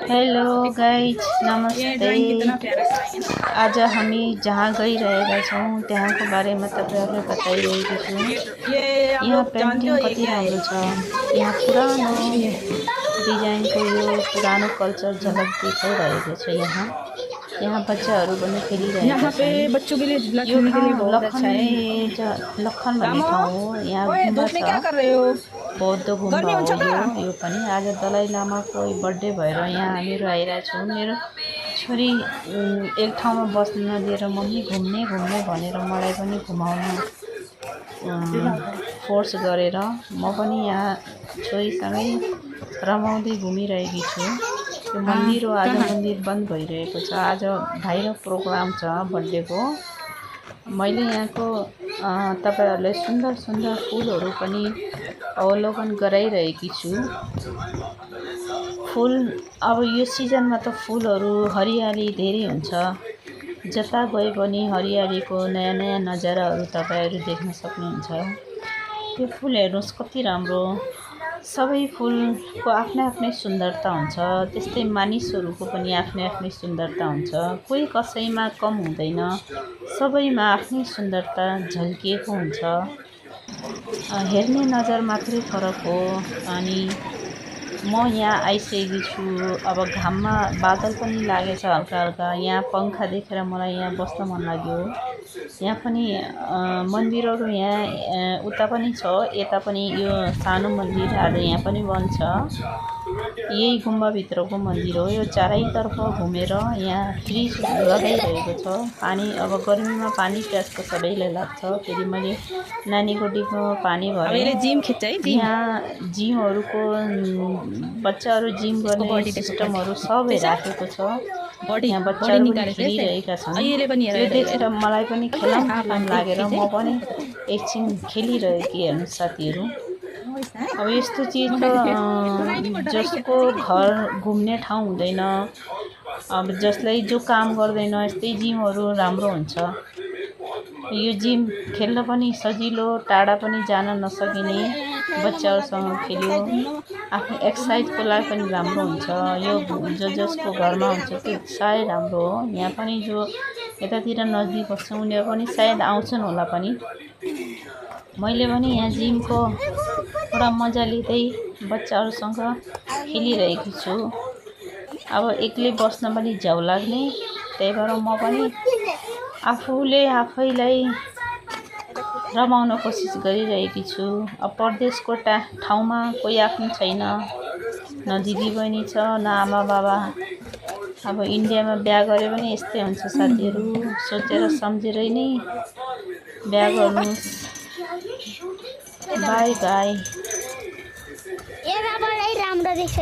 Hello guys, नमस्ते। आज हामी जहाँ गइरहेका छौँ त्यहाँको बारेमा तपाईहरुलाई बताइरहेकी छु। यहाँ पेन्टिङ कति राम्रो छ। यहाँ पुरानो डिजाइनको यो पुरानो कल्चर झलक दिखाइरहेको छ। यहाँ बच्चाहरू पनि खेलिरहेका छन्। बच्चों के लिए झूला यो खेलने के लिए ठाउँ बहुत अच्छा है। लखन भन्ने ठाउँ हो। यहाँ गुम्बा धूप में छ, क्या कर रहे हो? बौद्ध गुम्बा गर्मी हो हुन्छ त? यो पनि। आज दलाई लामाको बर्थडे भएर यहाँ हामीहरू आइरहेका छौँ। मेरो छोरी एक ठाउँमा बस्न नदिएर मम्मी घुम्ने घुम्ने भनेर मलाई पनि घुमाउन फोर्स गरेर म पनि यहाँ छोरीसँगै रमाउँदै घुमिरहेकी छु। यो मन्दिर हो, आज मन्दिर बन्द भइरहेको छ। आज बाहिर प्रोग्राम छ बर्थडेको। मैले यहाँको तपाईहरुलाई सुन्दर सुन्दर फुलहरू पनि अवलोकन गराइरहेकी छु। फुल अब यो सिजनमा त फुलहरू हरियाली धेरै हुन्छ। जता गए पनि हरियालीको नयाँ नयाँ नजाराहरू तपाईहरु देख्न सक्नुहुन्छ। यो फुल हेर्नुस् कति राम्रो। सबै फुलको आफ्नै आफ्नै सुन्दरता हुन्छ। त्यस्तै मानिसहरूको पनि आफ्नै आफ्नै सुन्दरता हुन्छ। कोही कसैमा कम हुँदैन, सबैमा आफ्नै सुन्दरता झल्किएको हुन्छ। हेर्ने नजर मात्रै फरक हो। अनि म यहाँ आइसकेकी छु। अब घाममा बादल पनि लागेछ हल्का हल्का। यहाँ पंखा देखेर मलाई यहाँ बस्न मन लाग्यो। यहाँ पनि मन्दिरहरू यहाँ उता पनि छ, यता पनि यो सानो मन्दिर आज यहाँ पनि बन्द छ। यही गुम्बा भित्रको मन्दिर हो। यो चारैतर्फ घुमेर यहाँ फ्रिज लगाइरहेको छ। पानी अब गर्मीमा पानी प्यास त सबैलाई लाग्छ। फेरि मैले नानीको डिपोमा पानी भरे। जिम खिच्छ है, जिम। यहाँ जिमहरूको बच्चाहरू जिम गर्ने सिस्टमहरू सबै राखेको छ। यहाँ बच्चाहरू पनि खेलिरहेका छन्। यो देखेर मलाई पनि खेलाउँ लागेर म पनि एकछिन खेलिरहेकी हेर्नु साथीहरू। अब यस्तो चीज त जसको घर घुम्ने ठाउँ हुँदैन, अब जसलाई जो काम गर्दैन, यस्तै जिमहरू राम्रो हुन्छ। यो जिम खेल्न पनि सजिलो, टाढा पनि जान नसकिने, बच्चाहरूसँग खेल्यो आफ्नो एक्सर्साइजको लागि पनि राम्रो हुन्छ। यो जसको घरमा हुन्छ त्यो सायद राम्रो हो। यहाँ पनि जो यतातिर नजिक बस्छ उनीहरू पनि सायद आउँछन् होला पनि। मैले पनि यहाँ जिमको पुरा मजा लिँदै बच्चाहरूसँग खेलिरहेकी छु। अब एक्लै बस्न पनि झ्याउ लाग्ने, त्यही भएर म पनि आफूले आफैलाई रमाउन कोसिस गरिरहेकी छु। अब परदेशको ठाउँमा कोही आफ्नो छैन, न दिदी बहिनी छ, न आमा बाबा। अब इन्डियामा बिहा गरे पनि यस्तै हुन्छ साथीहरू। सोचेर सम्झेरै नै बिहा गर्नुस्। By by. राम्रो देख्छ